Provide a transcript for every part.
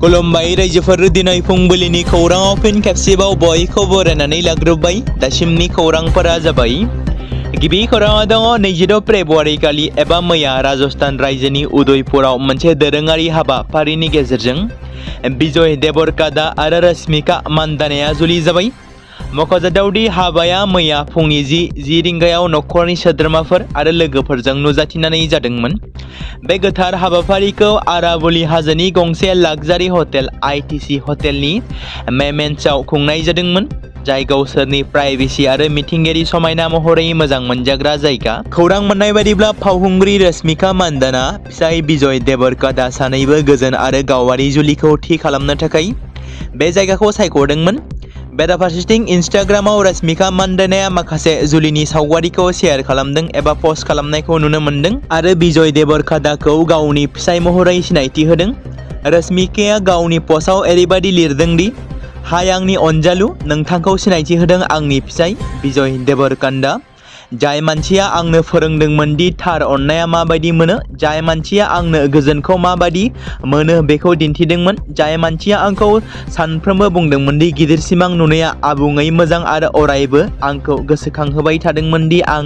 खुलुमबाय रायजोफोर दिनै फुंबिलिनि खौराङाव फिन खेबसेबाव बयखौबो बरायनानै लाग्रोबाय। दासिमनि खौरांफोरा जाबाय। गिबि खौराङा दङ 22 फेब्रुवारि खालि एबा मैया राजस्थान रायजोनि उदयपुराव मोनसे दोरोङारि हाबाफारिनि गेजेरजों बिजय देवरकादा आरो रश्मिका मानदानाया जुलि जाबाय। मख'जाथावदि हाबाया मैया फुंनि 10 रिंगायाव नखरनि सोद्रोमाफोर आरो लोगोफोरजों नुजाथिनानै जादोंमोन। बे गोथार हाबाफारिखौ आरावली हाजोनि गंसे लाक्जारि हटेल ITC हटेलनि मेमेन्सआव खुंनाय जादोंमोन, जाय गावसोरनि प्राइभेसि आरो मिथिंगायारि समायना महरै मोजां मोनजाग्रा जायगा। खौरां मोननाय बायदिब्ला फावखुंग्रि रश्मिका मानदाना फिसाय बिजय देवरकादा सानैबो गोजोन आरो गावारि जुलिखौ थि खालामनो थाखाय बे जायगाखौ सायख'दोंमोन। बेराफारसेथिं इन्स्टाग्रामाव रश्मिका मानदानाया माखासे जुलिनि सावगारिखौ शेयार खालामदों एबा पस्ट खालामनायखौ नुनो मोन्दों आरो बिजय देवरकादाखौ गावनि फिसाय महरै सिनायथि होदों। रश्मिकाया गावनि पस्टआव ओरैबायदि लिरदों दि हाय आंनि अनजालु, नोंथांखौ सिनायथि होदों आंनि फिसाय बिजय देवरकादा, जाय मानसिया आंनो फोरोंदोंमोन दि थार अननाया माबायदि मोनो, जाय मानसिया आंनो गोजोनखौ माबायदि मोनो बेखौ दिन्थिदोंमोन, जाय मानसिया आंखौ सानफ्रोमबो बुंदोंमोन दि गिदिर सिमां नुनाया आबुङै मोजां आरो अरायबो आंखौ गोसोखांहोबाय थादोंमोन दि आं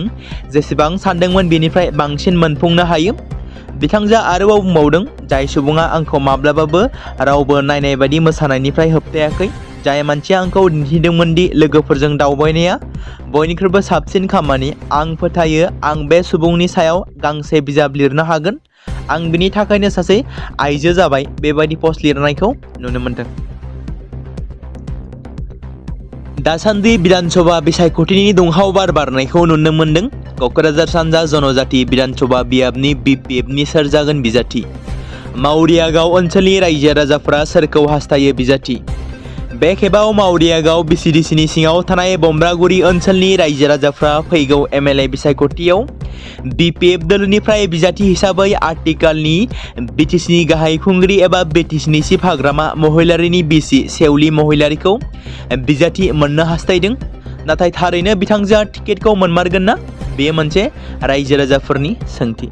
जेसेबां सानदोंमोन बेनिफ्राय बांसिन मोनफुंनो हायो। बिथांजोआ आरोबाव बुंबावदों, जाय सुबुङा आंखौ माब्लाबाबो रावबो नायनाय बायदि मोसानायनिफ्राय होबथायाखै, जाय मानसिया आंखौ दिन्थिदोंमोन दि लोगोफोरजों दावबायनाया बयनिख्रुइबो साबसिन खामानि। आं फोथायो आं बे सुबुंनि सायाव गांसे बिजाब लिरनो हागोन। आं बिनि थाखायनो सासे आइजो जाबाय। बेबायदि पस्ट लिरनायखौ नुनो मोन्दों। दासान्दि बिधानसभा बिसायख'थिनि दुंहाव बार बारनायखौ नुनो मोन्दों। क'क्राझार सानजा जनजाति बिधानसभा बियाबनि BPFनि सोर जागोन बिजाथि? मावरिया गाव ओनसोलनि रायजो राजाफोरा सोरखौ हास्थायो बिजाथि? बे खेबाव मावरिया गाव BCDCनि सिङाव थानाय बमब्रागुरि ओनसोलनि रायजो राजाफ्रा फैगौ MLA बिसायख'थियाव BPF दोलोनिफ्राय बिजाथि हिसाबै आथिखालनि BTCनि गाहाय खुंगिरि एबा BTCनि चिफ हाग्रामा महिलारिनि बिसि सेवली महिलारिखौ बिजाथि मोननो हास्थायदों। नाथाय थारैनो बिथांजोआ टिकेटखौ मोनमारगोन ना? बेयो मोनसे रायजो राजाफोरनि सोंथि।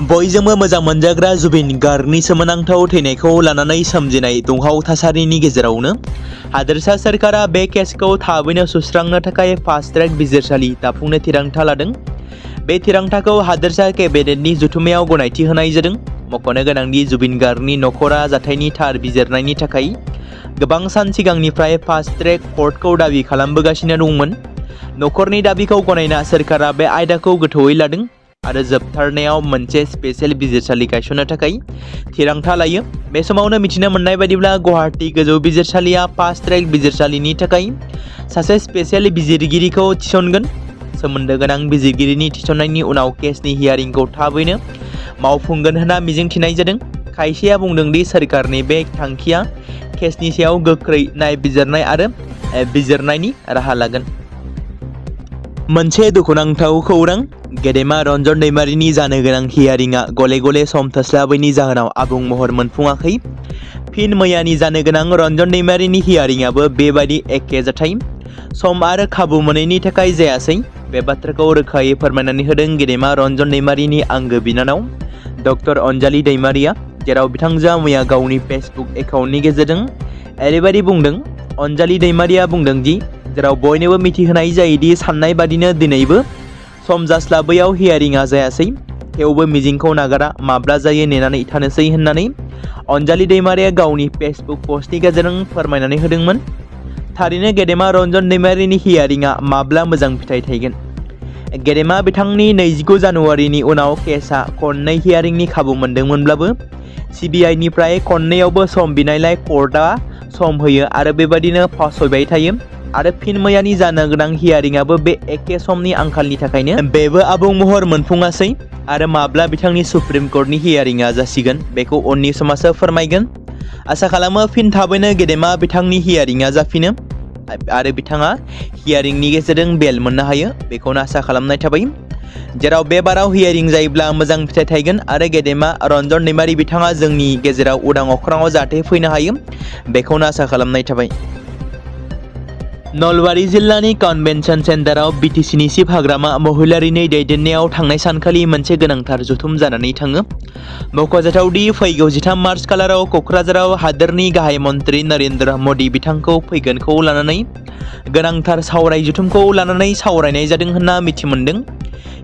बयजोंबो मोजां मोनजाग्रा जुबिन गार्गनि सोमोनांथाव थैनायखौ लानानै सोमजिनाय दुंहाव थासारिनि गेजेरावनो हादोरसा सोरखारा बे केसखौ थाबैनो सुस्रांनो थाखाय फास्ट ट्रेक बिजिरसालि दाफुंनो थिरांथा लादों। बे थिरांथाखौ हादोरसा केबिनेटनि जथुम्मायाव गनायथि होनाय जादों। मख'नो गोनांदि जुबिन गार्गनि नखरा जाथायनि थार बिजिरनायनि थाखाय गोबां सान सिगांनिफ्राय फास्ट ट्रेक कर्टखौ दाबि खालामबोगासिनो दंमोन। नखरनि दाबिखौ गनायना सोरखारा बे आयदाखौ गोथौयै लादों आरो जोबथारनायाव मोनसे स्पेशेल बिजिरसालि गायसननो थाखाय थिरांथा लायो। बे समावनो मिथिनो मोननाय बायदिब्ला गुवाहाटी गोजौ बिजिरसालिया फास्ट ट्रेक बिजिरसालिनि थाखाय सासे स्पेशेल बिजिरगिरिखौ थिसनगोन। सोमोन्दो गोनां बिजिरगिरिनि थिसननायनि उनाव केसनि हियारिंखौ थाबैनो मावफुंगोन होनना मिजिंथिनाय जादों। खायसेया बुंदों दि सोरखारनि बे थांखिया केसनि सायाव गोख्रै नायबिजिरनाय आरो बिजिरनायनि राहा लागोन। मोनसे दुखुनांथाव खौरां। गेदेमा रन्जन दैमारिनि जानो गोनां हियारिंआ गले गले सम थोस्लाबैनि जाहोनाव आबुं महर मोनफुङाखै। फिन मैयानि जानो गोनां रन्जन दैमारिनि हियारिंआबो बेबायदि एखे जाथाय। सम आरो खाबु मोनैनि थाखाय जायासै। बे बाथ्राखौ रोखायै फोरमायनानै होदों गेदेमा रन्जन दैमारिनि आंगो बिनानाव डक्टर अनजालि दैमारिया, जेराव बिथांजोआ मैया गावनि फेसबुक एकाउन्टनि गेजेरजों ओरैबायदि बुंदों। अनजालि दैमारिया बुंदों दि जेराव बयनोबो मिथिहोनाय जायोदि साननाय बादिनो दिनैबो सम जास्लाबैयाव हियारिंआ जायासै, थेवबो मिजिंखौ नागारा माब्ला जायो नेनानै थानोसै होननानै अनजालि दैमारिया गावनि फेसबुक पस्टनि गेजेरजों फोरमायनानै होदोंमोन। थारैनो गेदेमा रन्जन दैमारिनि हियारिंआ माब्ला मोजां फिथाइ थायगोन? गेदेमा बिथांनि 29 जानुवारिनि उनाव केसआ खननै हियारिंनि खाबु मोनदोंमोनब्लाबो CBIनिफ्राय खननैयावबो सम बिनायलाय कर्टआ सम होयो आरो बेबादिनो फावसयबाय थायो। आरो फिन मैयानि जानो गोनां हियारिंआबो बे एखे समनि आंखालनि थाखायनो बेबो आबुं महर मोनफुङासै। आरो माब्ला बिथांनि सुप्रिम कर्टनि हियारिंआ जासिगोन बेखौ उननि समासो फोरमायगोन। आसा खालामो फिन थाबैनो गेदेमा बिथांनि हियारिंआ जाफिनो आरो बिथाङा हियारिंनि गेजेरजों बेल मोननो हायो, बेखौनो आसा खालामनाय थाबाय। जेराव बे बाराव हियारिं जायोब्ला मोजां फिथाइ थायगोन आरो गेदेमा रन्जन दैमारि बिथाङा जोंनि गेजेराव उदां अख्राङाव जाहाथे फैनो हायो, बेखौनो आसा खालामनाय थाबाय। नलबारि जिल्लानि कन्वेन्शन सेन्टाराव बिटिसिनि चिफ हाग्रामा महिलारिनि दैदेननायाव थांनाय सानखालि मोनसे गोनांथार जथुम जानानै थाङो। मख'जाथावदि फैगौ 13 मार्च खालाराव क'क्राझाराव हादोरनि गाहाय मन्त्रि नरेन्द्र मदि बिथांखौ फैगोनखौ लानानै गोनांथार सावराय जथुमखौ लानानै सावरायनाय जादों होनना मिथि मोन्दों।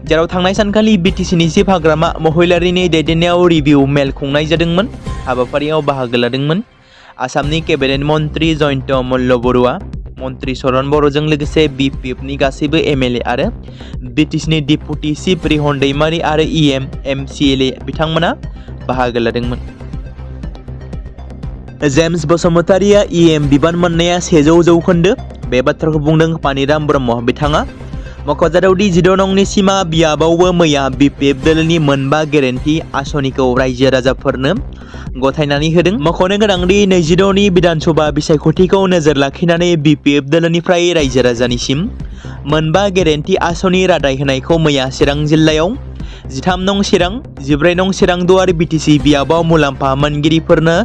जेराव थांनाय सानखालि बिटिसिनि चिफ हाग्रामा महिलारिनि दैदेननायाव रिभिउ मेल खुंनाय जादोंमोन। हाबाफारियाव बाहागो लादोंमोन आसामनि केबिनेट मन्त्रि जयन्त मल्ल बरुवा, मन्त्रि चरण बर'जों लोगोसे बिपिएफनि गासैबो एमएलए आरो बिटिसिनि डिपुटि चिफ रिहन दैमारि आरो एमसिएलए बिथांमोना बाहागो लादोंमोन। जेम्स बसुमतारिया बिबान मोननाया 100 जौखोन्दो। बे बाथ्राखौ बुंदों पानिराम ब्रह्म बिथाङा। मख'जाथावदि 14 नंनि सिमा बियाबावबो मैया बिपिएफ दोलोनि मोनबा गेरेन्टि आसनिखौ रायजो राजाफोरनो गथायनानै होदों। मख'नो गोनांदि 26नि बिधानसभा बिसायख'थिखौ नोजोर लाखिनानै बिपिएफ दोलोनिफ्राय रायजो राजानिसिम मोनबा गेरेन्टि आसनि रादाय होनायखौ मैया चिरां जिल्लायाव 13 नं चिरां, 14 नं चिरां दुवार बिटिसि बियाबाव मुलाम्फा मोनगिरिफोरनो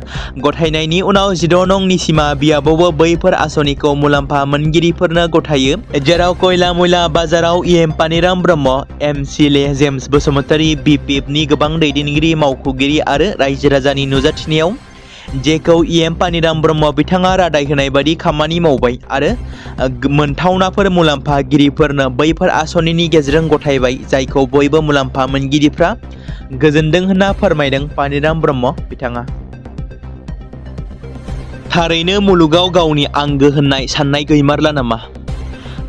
गथायनायनि उनाव 16 नं निसिमा बियाबावबो बैफोर आसनिखौ मुलाम्फा मोनगिरिफोरनो गथायो। जेराव खयला मैला बाजाराव पानिराम ब्रह्म, एमसिएलए जेम्स बसुमतारि, बिपिएफनि गोबां दैदेनगिरि मावख'गिरि आरो रायजो राजानि नुजाथिनायाव जेखौ पानिराम ब्रह्म बिथाङा रादाय होनाय बायदि खामानि मावबाय आरो मोनथावनाफोर मुलाम्फागिरिफोरनो बैफोर आसनिनि गेजेरजों गथायबाय, जायखौ बयबो मुलाम्फा मोनगिरिफ्रा गोजोनदों होनना फोरमायदों पानिराम ब्रह्म बिथाङा। थारैनो मुलुगाव गावनि आंगो होननाय साननाय गैमारला नामा?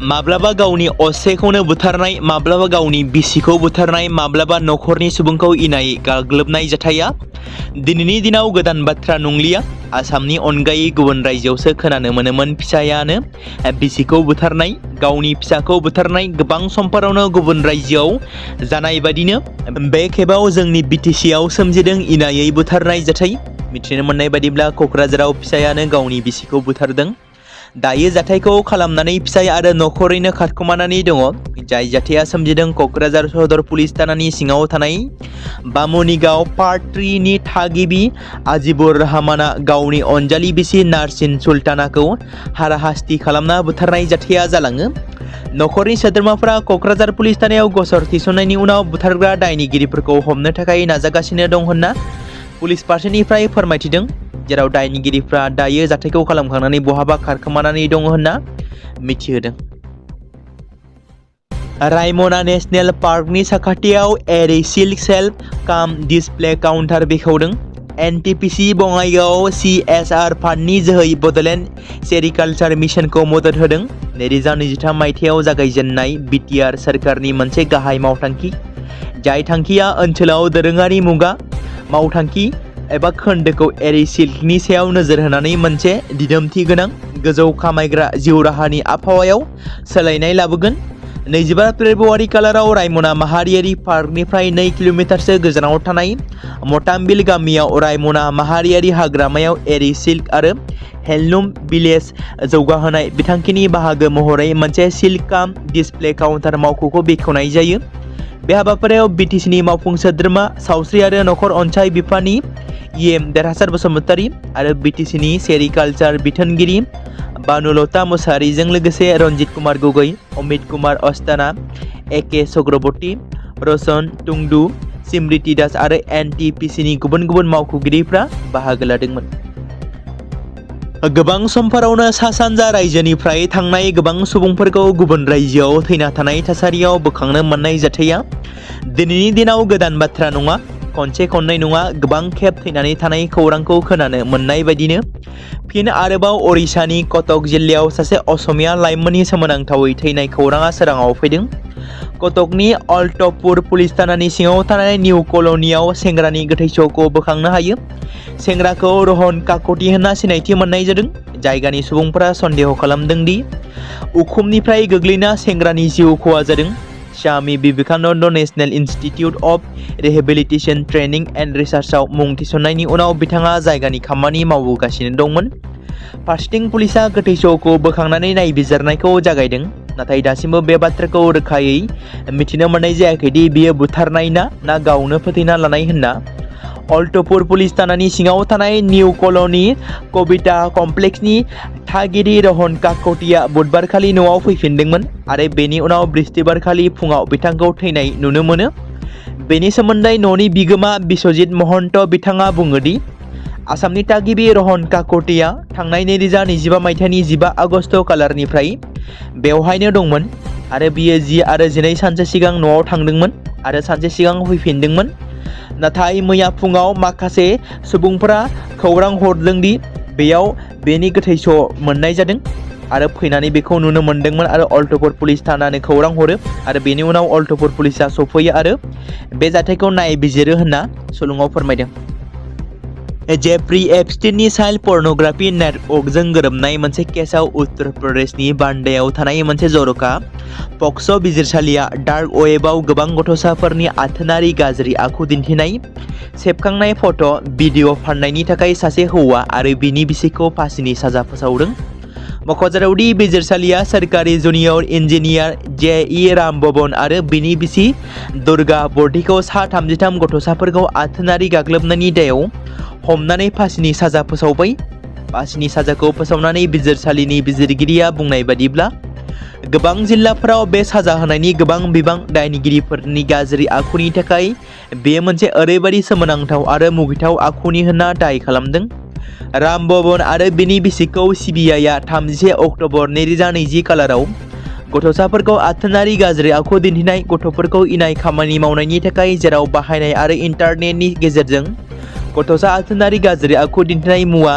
माब्लाबा गावनि असेखौनो बुथारनाय, माब्लाबा गावनि बिसिखौ बुथारनाय, माब्लाबा न'खरनि सुबुंखौ इनायै गाग्लोबनाय जाथाया दिनैनि दिनाव गोदान बाथ्रा नंलिया। आसामनि अनगायै गुबुन रायजोआवसो खोनानो मोनोमोन फिसायानो बिसिखौ बुथारनाय, गावनि फिसाखौ बुथारनाय। गोबां समफोरावनो गुबुन रायजोआव जानाय बादिनो बे खेबाव जोंनि बिटिसिआव सोमजिदों इनायै बुथारनाय जाथाय। मिथिनो मोननाय बादिब्ला क'क्राझाराव फिसायानो गावनि बिसिखौ बुथारदों। दायो जाथायखौ खालामनानै फिसाय आरो न'खरैनो खारखोमानानै दङ। जाय जाथाया सोमजिदों क'क्राझार सदर पुलिस थानानि सिङाव थानाय बामुनिगाव पार्ट 3 नि थागिबि आजिबुर रहमाना गावनि अनजालि बिसि नारसिन सुल्तानाखौ हाराहास्ति खालामना बुथारनाय जाथाया जालाङो। न'खरनि सोद्रोमाफोरा क'क्राझार पुलिस थानायाव गसर थिसननायनि उनाव बुथारग्रा दायनिगिरिफोरखौ हमनो थाखाय नाजागासिनो दं होनना पुलिस फारसेनिफ्राय फोरमायथिदों। जेराव दायनिगिरिफ्रा दायो जाथायखौ खालामखांनानै बहाबा खारखोमानानै दङ होनना मिथिहोदों। रायमना नेशनेल पार्कनि साखाथियाव एरि सिल्क सेल्फ काम डिसप्ले काउन्टार बेखेवदों। एनटिपिसि बङाइगाव CSR फान्डनि जोहै बड'लेण्ड सेरिकालचार मिशनखौ मदद होदों। 2023 मायथाइयाव जागायजेननाय BTR सोरखारनि मोनसे गाहाय मावथांखि, जाय थांखिया ओनसोलाव दोरोङारि मुगा मावथांखि एबा खोन्दोखौ एरि सिल्कनि सायाव नोजोर होनानै मोनसे दिदोमथि गोनां गोजौ खामायग्रा जिउ राहानि आबहावायाव सोलायनाय लाबोगोन। 25 फेब्रुवारि खालाराव रायमना माहारियारि पार्कनिफ्राय 2 किल'मिटारसो गोजानाव थानाय मटामबिल गामियाव रायमना माहारियारि हाग्रामायाव एरि सिल्क आरो हेन्डलुम भिलेज जौगाहोनाय बिथांखिनि बाहागो महरै मोनसे सिल्क काम डिसप्ले काउन्टार मावख'खौ बेखेवनाय जायो। बे हाबाफारियाव बिटिसिनि मावफुं सोद्रोमा सावस्रि आरो नखर अनसाय बिफाननि देरहासार बसुमतारि आरो बिटिसिनि सेरिकालचार बिथोनगिरि बानुलता मुसाहारिजों लोगोसे रन्जित कुमार गगৈ, अमित कुमार अस्ताना, AK चक्रवर्ती, रसन टुंडु, सिमृति दास आरो एनटिपिसिनि गुबुन गुबुन मावख'गिरिफ्रा बाहागो लादोंमोन। गोबां समफोरावनो सा सानजा रायजोनिफ्राय थांनाय गोबां सुबुंफोरखौ गुबुन रायजोआव थैना थानाय थासारियाव बोखांनो मोननाय जाथाया दिनैनि दिनाव गोदान बाथ्रा नङा। खनसे खननै नङा, गोबां खेब थैनानै थानाय खौरांखौ खोनानो मोननाय बायदिनो फिन आरोबाव ओडिशानि कटक जिल्लायाव सासे असमिया लाइमोननि सोमोनांथावै थैनाय खौराङा सोराङाव फैदों। कटकनि अल्टपुर पुलिस थानानि सिङाव थानाय निउ कल'नियाव सेंग्रानि गोथै सहखौ बोखांनो हायो। सेंग्राखौ रहन काकति होनना सिनायथि मोननाय जादों। जायगानि सुबुंफोरा सन्देह खालामदों दि उखुमनिफ्राय गोग्लैना सेंग्रानि जिउ खहा जादों। Swami Vivekananda national institute of rehabilitation training and रिसार्चआव मुं थिसननायनि उनाव बिथाङा जायगानि खामानि मावगासिनो दंमोन। फारसेथिं पुलिसा गोथै सहखौ बोखांनानै नायबिजिरनायखौ जागायदों। नाथाय दासिमबो बे बाथ्राखौ रोखायै मिथिनो मोननाय जायाखै दि बियो बुथारनाय ना गावनो फोथैना लानाय होनना। अल्टपुर पुलिस थानानि सिङाव थानाय निउ कलनी कविता कमप्लेक्सनि थागिरि रहन काकटिया बुधबारखालि न'आव फैफिनदोंमोन आरो बेनि उनाव बृहस्पतिबारखालि फुङाव बिथांखौ थैनाय नुनो मोनो। बेनि सोमोन्दै न'नि बिगोमा बिश्वजित महन्त बिथाङा बुङो दि आसामनि थागिबि रहन काकटिया थांनाय 2025 मायथाइनि 15 आगस्ट खालारनिफ्राय बेवहायनो दंमोन आरो बियो 10 आरो 12 सानसो सिगां न'आव थांदोंमोन आरो सानसे सिगां फैफिनदोंमोन। नाथाय मैया फुङाव माखासे सुबुंफोरा खौरां हरदों दि बेयाव बेनि गोथैस' मोननाय जादों आरो फैनानै बेखौ नुनो मोनदोंमोन आरो अल्टपुर पुलिस थानानो खौरां हरो आरो बेनि उनाव अल्टपुर पुलिसा सफैयो आरो बे जाथायखौ नायबिजिरो होनना सुलुङाव फोरमायदों। जेफ्री एपस्टीननि चाइल्ड पर्नोग्राफी नेटवर्कजों गोरोबनाय मोनसे केसआव उत्तर प्रदेशनि बान्दायाव थानाय मोनसे जर'खा पक्स' बिजिरसालिया डार्क वेबआव गोबां गथ'साफोरनि आथोनारि गाज्रि आखु दिन्थिनाय सेबखांनाय फट' भिडिअ' फाननायनि थाखाय सासे हौवा आरो बिनि बिसिखौ फासिनि साजा फोसावदों। मख'जाथाव दि बिजिरसालिया सोरखारि जुनियर इन्जिनियार जे.इ. रामबबन आरो बिनि बिसि दुर्गा बर्डीखौ सा 33 गथ'साफोरखौ आथोनारि गाग्लोबनायनि दायाव हमनानै फासिनि साजा फोसावबाय। फासिनि साजाखौ फोसावनानै बिजिरसालिनि बिजिरगिरिया बुंनाय बादिब्ला गोबां जिल्लाफोराव बे साजा होनायनि गोबां बिबां दायनिगिरिफोरनि गाज्रि आखुनि थाखाय बेयो मोनसे ओरैबायदि सोमोनांथाव आरो मुगैथाव आखुनि होनना दाय खालामदों। रामबबन आरो बिनि बिसिखौ सिबिआइआ 31 अक्ट'बर 2020 खालाराव गथ'साफोरखौ आथोनारि गाज्रि आखु दिन्थिनाय गथ'फोरखौ इनाय खामानि मावनायनि थाखाय जेराव बाहायनाय आरो इन्टारनेटनि गेजेरजों गथ'सा आथोनारि गाज्रि आखु दिन्थिनाय मुवा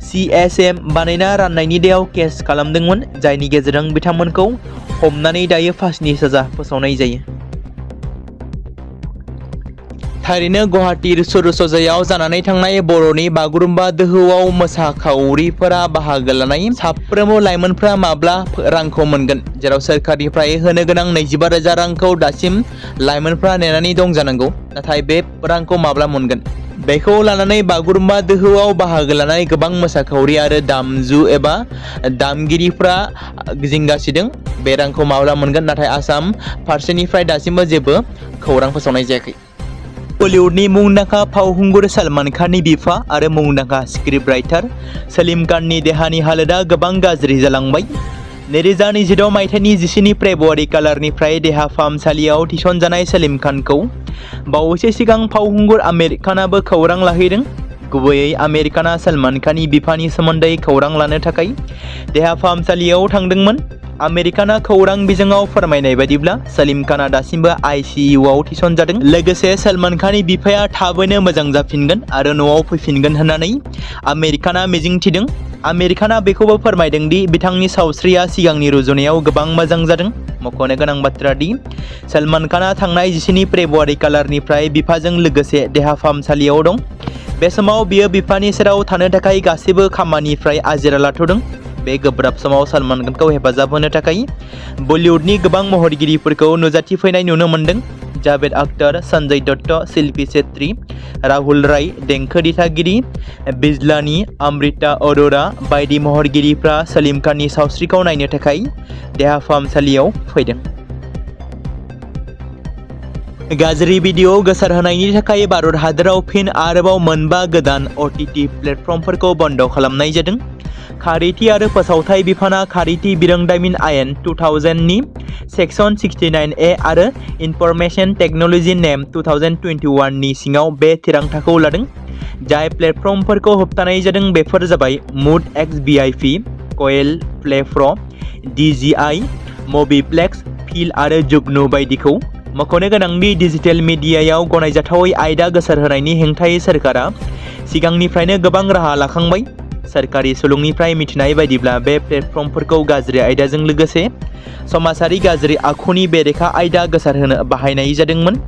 CSM बानायना राननायनि दायाव केस खालामदोंमोन, जायनि गेजेरजों बिथांमोनखौ हमनानै दायो फासिनि साजा फोसावनाय जायो। थारैनो गुवाहाटी सरसजायाव जानानै थांनाय बर'नि बागुरुम्बा दोहौआव मोसाखावरिफोरा बाहागो लानाय साफ्रोमबो लाइमोनफ्रा माब्ला रांखौ मोनगोन, जेराव सोरखारनिफ्राय होनो गोनां 25,000 रांखौ दासिम लाइमोनफ्रा नेनानै दं जानांगौ। नाथाय बे रांखौ माब्ला मोनगोन बेखौ लानानै बागुरुम्बा दोहौआव बाहागो लानाय गोबां मोसाखावरि आरो दामजु एबा दामगिरिफ्रा जिंगासिदों। बे रांखौ माब्ला मोनगोन, नाथाय आसाम फारसेनिफ्राय दासिमबो जेबो खौरां फोसावनाय जायाखै। बलिउडनि मुंदांखा फावखुंगुर सलमान खाननि बिफा आरो मुंदांखा स्क्रिप्ट राइटार सलीम खाननि देहानि हालोदा गोबां गाज्रि जालांबाय। 2026 मायथाइनि 17 फेब्रुवारि खालारनिफ्राय देहा फाहामसालियाव थिसनजानाय सलीम खानखौ बावैसो सिगां फावखुंगुर आमिर खानाबो खौरां लाहैदों। गुबैयै आमिर खाना सलमान खाननि बिफानि सोमोन्दै खौरां लानो थाखाय देहा फाहामसालियाव थांदोंमोन। आमिर खाना खौरां बिजोङाव फोरमायनाय बायदिब्ला सलीम खाना दासिमबो ICUआव थिसनजादों। लोगोसे सलमान खाननि बिफाया थाबैनो मोजां जाफिनगोन आरो न'आव फैफिनगोन होननानै आमिर खाना मिजिंथिदों। आमिर खाना बेखौबो फोरमायदों दि बिथांनि सावस्रिया सिगांनि रुजुनायाव गोबां मोजां जादों। मख'नो गोनां बाथ्रा दि सलमान खाना थांनाय 17 फेब्रुवारि खालारनिफ्राय बिफाजों लोगोसे देहा फाहामसालियाव दं। बे समाव बियो बिफानि सेराव थानो थाखाय गासैबो खामानिनिफ्राय आजिरा लाथ'दों। बे गोब्राब समाव सलमान खानखौ हेफाजाब होनो थाखाय बलिउडनि गोबां महरगिरिफोरखौ नुजाथिफैनाय नुनो मोनदों। जावेद अख्तर, सन्जय दत्त, शिल्पी शेट्टी, राहुल राय, देंखो दिथागिरि बिजलानी, अमृता अरोरा बायदि महरगिरिफ्रा सलीम खाननि सावस्रिखौ नायनो थाखाय देहा फाहामसालियाव फैदों। गाज्रि भिडिअ गोसारहोनायनि थाखाय भारत हादराव फिन आरोबाव मोनबा गोदान OTT प्लेटफर्मफोरखौ बन्द खालामनाय जादों। खारिथि आरो फोसावथाय बिफाना खारिथि बिरोंदामिन आयेन 2000 नि सेक्सन 69A आरो इनफरमेशन टेक्न'लजि नेम 2021 नि सिङाव बे थिरांथाखौ लादों। जाय प्लेटफर्मफोरखौ होबथानाय जादों बेफोर जाबाय मुड XVIP, क'एल प्ले प्र', DJI, मबिप्लेक्स, फिल आरो जुगनु बायदिखौ। मख'नो गोनांदि डिजिटेल मिडियायाव गनायजाथावै आयदा गोसारहोनायनि हेंथायै सोरखारा सिगांनिफ्रायनो गोबां राहा लाखांबाय। सोरखारि सुलुंनिफ्राय मिथिनाय बायदिब्ला बे प्लेटफर्मफोरखौ गाज्रि आयदाजों लोगोसे समाजारि गाज्रि आखुनि बेरेखा आयदा गोसारहोनो बाहायनाय जादोंमोन।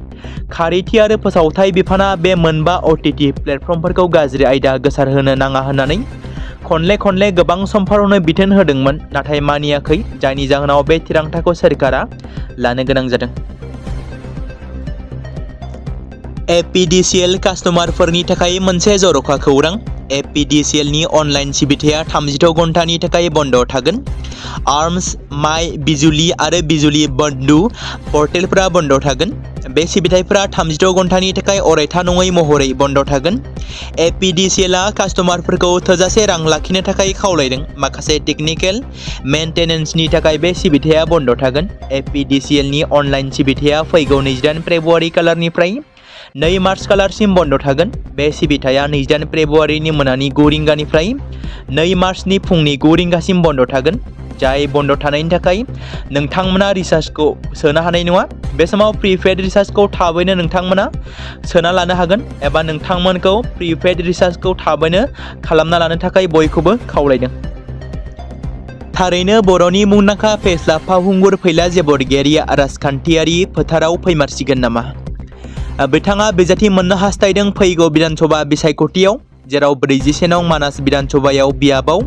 खारिथि आरो फोसावथाय बिफाना बे मोनबा OTT प्लेटफर्मफोरखौ गाज्रि आयदा गोसारहोनो नाङा होननानै खनले गोबां समफोरावनो बिथोन होदोंमोन, नाथाय मानियाखै, जायनि जाहोनाव बे थिरांथाखौ सोरखारा लानो गोनां जादों। APDCL कास्टमारफोरनि थाखाय मोनसे जर'खा खौरां। APDCL नि अनलाइन सिबिथाया 36 घन्टानि थाखाय बन्द थागोन। आर्म्स, माइ बिजुली आरो बिजुली बन्धु पर्टेलफोरा बन्द थागोन। बे सिबिथायफोरा 36 घन्टानि थाखाय अरायथा नङै महरै बन्द थागोन। एपीडीसीएलआ कास्टमारफोरखौ थोजासे रां लाखिनो थाखाय खावलायदों। माखासे टेकनिकेल मेंटेनेन्सनि थाखाय बे सिबिथाया बन्द थागोन। एपीडीसीएलनि अनलाइन सिबिथाया फैगौ 28 फेब्रुआरि खालारनिफ्राय 2 मार्च खालारसिम बन्द थागोन। बे सिबिथाया 28 फेब्रुआरिनि मोनानि 9 रिंगानिफ्राय 2 मार्चनि फुंनि 9 रिंगासिम बन्द थागोन। जाय बन्द थानायनि थाखाय नोंथांमोना रिचार्जखौ सोनो हानाय नङा। बे समाव प्रिपेड रिचार्जखौ थाबैनो नोंथांमोना सोना लानो हागोन एबा नोंथांमोनखौ प्रिपेड रिचार्जखौ थाबैनो खालामना लानो थाखाय बयखौबो खावलायदों। थारैनो बर'नि मुंदांखा फेस्ला फावखुंगुर फैला बरगयारिया राजखान्थियारि फोथाराव फैमारसिगोन नामा? बिथाङा बिजाथि मोननो हास्थायदों फैगौ विधानसभा बिसायख'थियाव, जेराव 47 नं मानास विधानसभायाव बियाबाव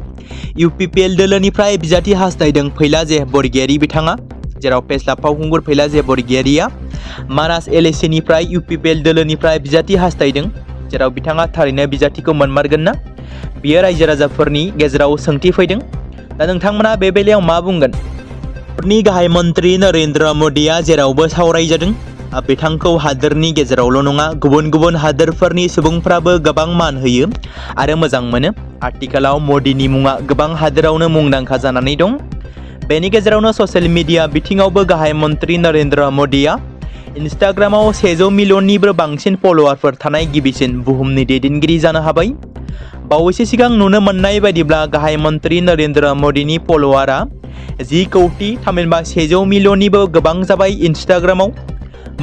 यूपीपीएल दोलोनिफ्राय बिजाथि हास्थायदों फैला बरगयारि बिथाङा, जेराव फेस्ला फावखुंगुर फैला बरगयारिया मानास एलएसीनिफ्राय यूपीपीएल दोलोनिफ्राय बिजाथि हास्थायदों, जेराव बिथाङा थारैनो बिजाथिखौ मोनमारगोन ना? बियो रायजो राजाफोरनि गेजेराव सोंथि फैदों। दा नोंथांमोना बे बेलायाव मा बुंगोन? भारतनि गाहाय मन्त्रि नरेन्द्र मोदीआ जेरावबो सावरायजादों। बिथांखौ हादोरनि गेजेरावल' नङा, गुबुन गुबुन हादोरफोरनि सुबुंफ्राबो गोबां मान होयो आरो मोजां मोनो। आथिखालाव मोदीनि मुङा गोबां हादोरावनो मुंदांखा जानानै दं। बेनि गेजेरावनो ससियेल मिडिया बिथिङावबो गाहाय मन्त्रि नरेन्द्र मोदीआ इन्स्टाग्रामाव 100 मिलियननिबो बांसिन फलोवारफोर थानाय गिबिसिन बुहुमनि दैदेनगिरि जानो हाबाय। बावैसो सिगां नुनो मोननाय बायदिब्ला गाहाय मन्त्रि नरेन्द्र मोदीनि फलोवारा 10 कौटि थामहिनबा 100 मिलियननिबो गोबां जाबाय इन्स्टाग्रामाव।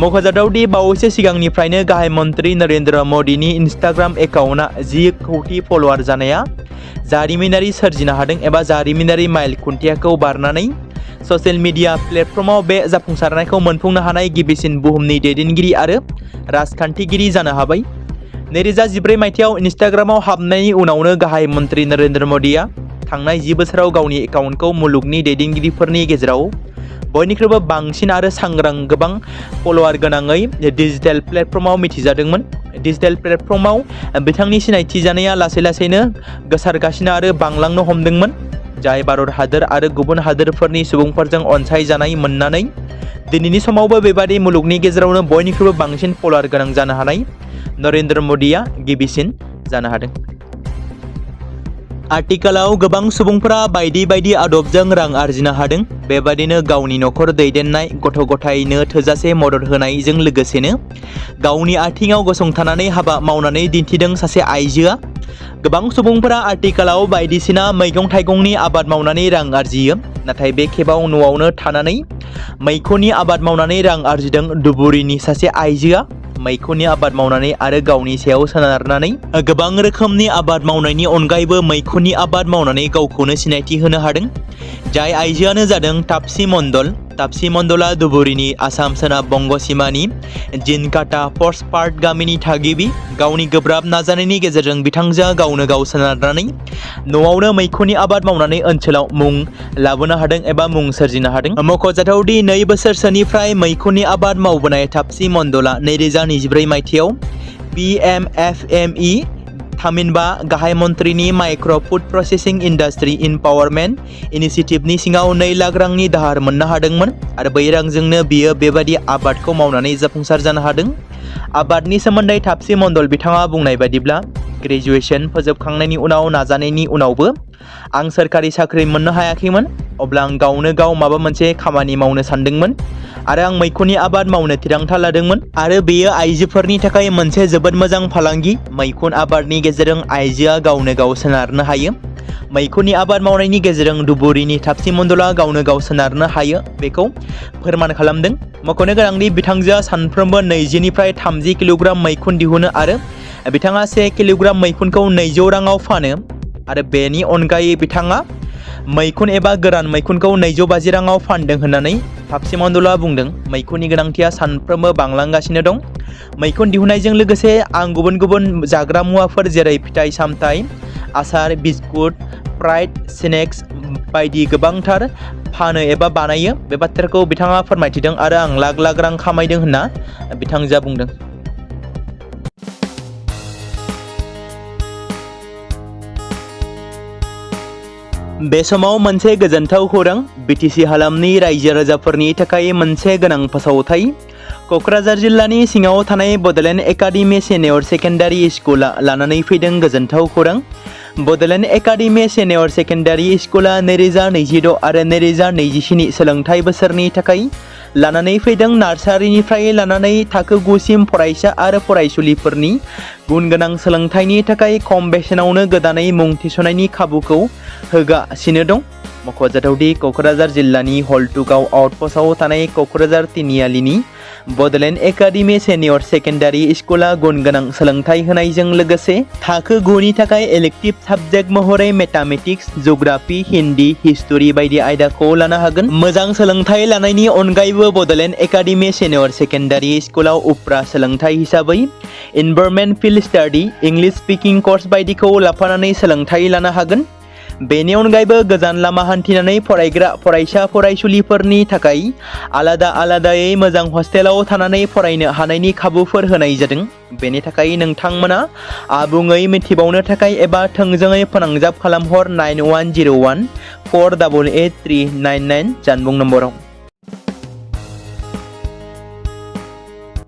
मख'जाथावदि बावैसो सिगांनिफ्रायनो गाहाय मन्त्रि नरेन्द्र मोदीनि इन्स्टाग्राम एकाउन्टआ 10 कौटि फलोवार जानाया जारिमिनारि सोरजिनो हादों एबा जारिमिनारि माइल खुन्थियाखौ बारनानै ससियेल मिडिया प्लेटफर्माव बे जाफुंसारनायखौ मोनफुंनो हानाय गिबिसिन बुहुमनि दैदेनगिरि आरो राजखान्थिगिरि जानो हाबाय। 2014 मायथाइयाव इन्स्टाग्रामाव हाबनायनि उनावनो गाहाय मन्त्रि नरेन्द्र मोदीआ थांनाय 10 बोसोराव गावनि एकाउन्टखौ मुलुगनि दैदेनगिरिफोरनि गेजेराव बयनिख्रुइबो बांसिन आरो सांग्रां गोबां फलोवार गोनाङै डिजिटेल प्लेटफर्माव मिथिजादोंमोन। डिजिटेल प्लेटफर्माव बिथांनि सिनायथि जानाया लासै लासैनो गोसारगासिनो आरो बांलांनो हमदोंमोन, जाय भारत हादोर आरो गुबुन हादोरफोरनि सुबुंफोरजों अनसायजानाय मोननानै दिनैनि समावबो बेबादि मुलुगनि गेजेरावनो बयनिख्रुइबो बांसिन फलोवार गोनां जानो हानाय नरेन्द्र मोदीआ गिबिसिन जानो हादों। आथिखालाव गोबां सुबुंफोरा बायदि बायदि आदबजों रां आरजिनो हादों। बेबादिनो गावनि नखर दैदेननाय, गथ' गथायनो थोजासे मदद होनायजों लोगोसेनो गावनि आथिङाव गसंथानानै हाबा मावनानै दिन्थिदों सासे आइजोआ। गोबां सुबुंफोरा आथिखालाव बायदिसिना मैगं थाइगंनि आबाद मावनानै रां आरजियो, नाथाय बे खेबाव न'आवनो थानानै मैखुननि आबाद मावनानै रां आरजिदों धुबुरीनि सासे आइजोआ। मैखुननि आबाद मावनानै आरो गावनि सायाव सोनारनानै गोबां रोखोमनि आबाद मावनायनि अनगायैबो मैखुननि आबाद मावनानै गावखौनो सिनायथि होनो हादों। जाय आइजोआनो जादों तापसी मण्डल। तापसी मण्डला धुबुरीनि आसाम सोनाब बंग सीमानि जिनकाटा पस्ट पार्ट गामिनि थागिबि। गावनि गोब्राब नाजानायनि गेजेरजों बिथांजोआ गावनो गाव सोनारनानै न'आवनो मैखुननि आबाद मावनानै ओनसोलाव मुं लाबोनो हादों एबा मुं सोरजिनो हादों। मख'जाथावदि 2 बोसोरसोनिफ्राय मैखुननि आबाद मावबोनाय तापसी मण्डला 2024 मायथाइयाव PMFME थामहिनबा गाहाय मन्त्रिनि micro' food processing industry empowerment इनिशिएटिभनि सिङाव 2 लाख रांनि दाहार मोननो हादोंमोन आरो बै रांजोंनो बियो बेबादि आबादखौ मावनानै जाफुंसार जानो हादों। आबादनि सोमोन्दै तापसी मण्डल बिथाङा बुंनाय बायदिब्ला, ग्रेजुएशन फोजोबखांनायनि उनाव नाजानायनि उनावबो आं सोरखारि साख्रि मोननो हायाखैमोन। अब्ला आं गावनो गाव माबा मोनसे खामानि मावनो सानदोंमोन आरो आं मैखुननि आबाद मावनो थिरांथा लादोंमोन आरो बेयो आइजोफोरनि थाखाय मोनसे जोबोद मोजां फालांगि। मैखुन आबादनि गेजेरजों आइजोआ गावनो गाव सोनारनो हायो। मैखुननि आबाद मावनायनि गेजेरजों धुबुरीनि तापसी मण्डला गावनो गाव सोनारनो हायो बेखौ फोरमान खालामदों। मख'नो गोनांदि बिथांजोआ सानफ्रोमबो 20 निफ्राय 30 किल'ग्राम मैखुन दिहुनो आरो बिथाङा 1 किल'ग्राम मैखुनखौ 200 राङाव फानो आरो बेनि अनगायै बिथाङा मैखुन एबा गोरान मैखुनखौ 250 राङाव फानदों होननानै तापसी मण्डला बुंदों। मैखुननि गोनांथिया सानफ्रोमबो बांलांगासिनो दं। मैखुन दिहुननायजों लोगोसे आं गुबुन गुबुन जाग्रा मुवाफोर जेरै फिथाइ सामथाइ, आसार, बिस्कुट, फ्राइड स्नेक्स बायदि गोबांथार फानो एबा बानायो। बे बाथ्राखौ बिथाङा फोरमायथिदों आरो आं लाख लाख रां खामायदों होनना बिथांजोआ बुंदों। बे समाव मोनसे गोजोनथाव खौरां। बिटिसि हालामनि रायजो राजाफोरनि थाखाय मोनसे गोनां फोसावथाय। क'क्राझार जिल्लानि सिङाव थानाय बड'लेण्ड एकाडेमि सिनियर सेकेन्डारि स्कुला लानानै फैदों गोजोनथाव खौरां। बड'लेण्ड एकाडेमि सिनियर सेकेन्डारि स्कुला 2026 आरो 2027 सोलोंथाइ बोसोरनि थाखाय लानानै फैदों नार्सारिनिफ्राय लानानै थाखो 9 सिम फरायसा आरो फरायसुलिफोरनि गुन गोनां सोलोंथाइनि थाखाय खम बेसेनावनो गोदानै मुं थिसननायनि खाबुखौ होगासिनो दं। मख'जाथावदि क'क्राझार जिल्लानि हल्टुगाव आउटपस्टआव थानाय क'क्राझार तिनिआलिनि बड'लेण्ड एकाडेमि सिनियर सेकेन्डारि स्कुला गुन गोनां सोलोंथाइ होनायजों लोगोसे थाखो 9 नि थाखाय इलेक्टिभ साबजेक्ट महरै मेथामेटिक्स, जिअ'ग्राफि, हिन्दी, हिस्टरि बायदि आयदाखौ लानो हागोन। मोजां सोलोंथाइ लानायनि अनगायैबो बड'लेण्ड एकाडेमि सिनियर सेकेन्डारि स्कुलाव उफ्रा सोलोंथाइ हिसाबै environment field study, English speaking course बायदिखौ लाफानानै सोलोंथाइ लानो हागोन। बेनि अनगायैबो गोजान लामा हान्थिनानै फरायग्रा फरायसा फरायसुलिफोरनि थाखाय आलादा आलादायै मोजां हस्टेलाव थानानै फरायनो हानायनि खाबुफोर होनाय जादों। बेनि थाखाय नोंथांमोना आबुङै मिथिबावनो थाखाय एबा थोंजोङै फोनांजाब खालामहर 9101 488 399 जानबुं नम्बराव।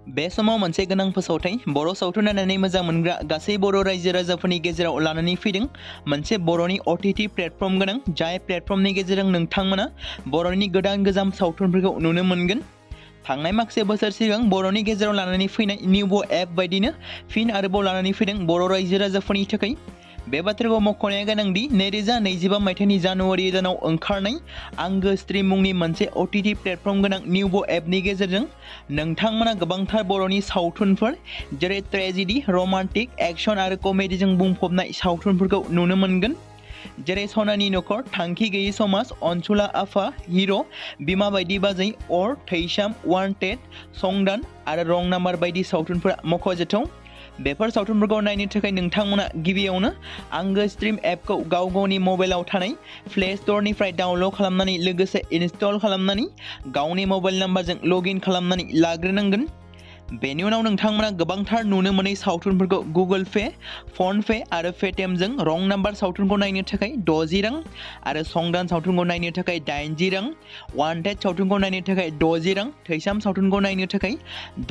बे समाव मोनसे गोनां फोसावथाय बर' सावथुन नायनानै मोजां मोनग्रा गासै बर' रायजो राजाफोरनि गेजेराव लानानै फैदों मोनसे बर'नि OTT प्लेटफर्म गोनां, जाय प्लेटफर्मनि गेजेरजों नोंथांमोना बर'नि गोदान गोजाम सावथुनफोरखौ नुनो मोनगोन। थांनाय माखासे बोसोर सिगां बर'नि गेजेराव लानानै फैनाय निउबो एप बायदिनो फिन आरोबाव लानानै फैदों बर' रायजो राजाफोरनि थाखाय। बे बाथ्राखौ मख'नाया गोनांदि 2025 मायथाइनि जानुवारि दानाव ओंखारनाय आंगो स्ट्रिम मुंनि मोनसे OTT प्लेटफर्म गोनां निउबो एपनि गेजेरजों नोंथांमोना गोबांथार बर'नि सावथुनफोर जेरै ट्रेजेडि, रमान्टिक, एक्शन आरो कमेडिजों बुंफबनाय सावथुनफोरखौ नुनो मोनगोन। जेरै सनानि नखर, थांखि गैयै समाज, अनसुला आफा, हिर', बिमा बायदि बाजै, अर, थैसाम, वान्टेड, संदान आरो रं नाम्बार बायदि सावथुनफोरा मख'जाथाव। बेफोर सावथुनफोरखौ नायनो थाखाय नोंथांमोना गिबियावनो आंगो स्ट्रिम एपखौ गाव गावनि मबाइलाव थानाय प्ले स्ट'रनिफ्राय डाउनल'ड खालामनानै लोगोसे इनस्टल खालामनानै गावनि मबाइल नाम्बारजों लग इन खालामनानै लाग्रोनांगोन। बेनि उनाव नोंथांमोना गोबांथार नुनो मोनै सावथुनफोरखौ गुगोल पे, फन पे आरो पेटिएमजों रं नाम्बार सावथुनखौ नायनो थाखाय 60 रां आरो संदान सावथुनखौ नायनो थाखाय 80 रां, वान्टेड सावथुनखौ नायनो थाखाय 60 रां, थैसाम सावथुनखौ नायनो थाखाय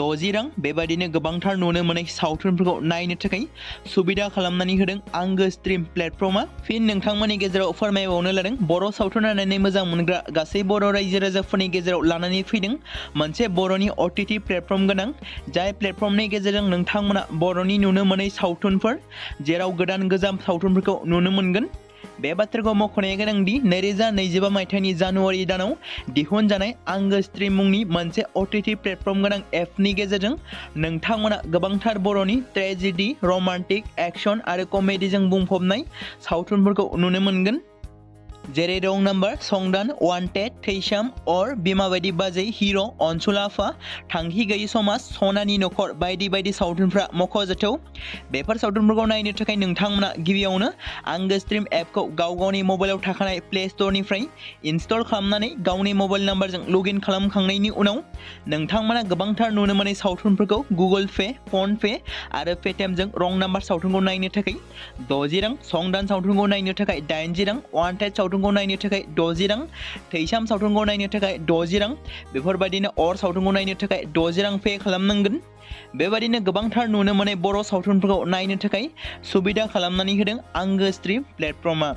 60 रां बेबायदिनो गोबांथार नुनो मोनै सावथुनफोरखौ नायनो थाखाय सुबिदा खालामनानै होदों आंगो स्ट्रिम प्लेटफर्मा। फिन नोंथांमोननि गेजेराव फोरमायबावनो लादों बर' सावथुन नायनानै मोजां मोनग्रा गासै बर' रायजो राजाफोरनि गेजेराव लानानै फैदों मोनसे बर'नि OTT प्लेटफर्म गोनां, जाय प्लेटफर्मनि गेजेरजों नोंथांमोना बर'नि नुनो मोनै सावथुनफोर जेराव गोदान गोजाम सावथुनफोरखौ नुनो मोनगोन। बे बाथ्राखौ मख'नाया गोनांदि 2025 मायथाइनि जानुवारि दानाव दिहुनजानाय आंगो स्ट्रिम मुंनि मोनसे OTT प्लेटफर्म गोनां एपनि गेजेरजों नोंथांमोना गोबांथार बर'नि ट्रेजेडि, रमान्टिक, एक्शन आरो कमेडिजों बुंफबनाय सावथुनफोरखौ नुनो मोनगोन। जेरै रं नाम्बार, संदान, वान्टेड, थैसाम, अर, बिमा बायदि बाजै, हिर', अनसुला आफा, थांखि गैयै समाज, सनानि नखर बायदि बायदि सावथुनफ्रा मख'जाथाव। बेफोर सावथुनफोरखौ नायनो थाखाय नोंथांमोना गिबियावनो आंगो स्ट्रिम एपखौ गाव गावनि मबाइलाव थाखानाय प्ले स्ट'रनिफ्राय इनस्टल खालामनानै गावनि मबाइल नाम्बारजों लग इन खालामखांनायनि उनाव नोंथांमोना गोबांथार नुनो मोनै सावथुनफोरखौ गुगोल पे, फन पे आरो पेटिएमजों रं नाम्बार सावथुनखौ नायनो थाखाय 60 रां, संदान सावथुनखौ नायनो थाखाय 80 रां, वान्टेड सावथुनखौ नायनो थाखाय 60 रां, थैसाम सावथुनखौ नायनो थाखाय 60 रां बेफोरबायदिनो अर सावथुनखौ नायनो थाखाय 60 रां पे खालामनांगोन। बेबायदिनो गोबांथार नुनो मोनै बर' सावथुनफोरखौ नायनो थाखाय सुबिदा खालामनानै होदों आंगो स्ट्रिम प्लेटफर्मा।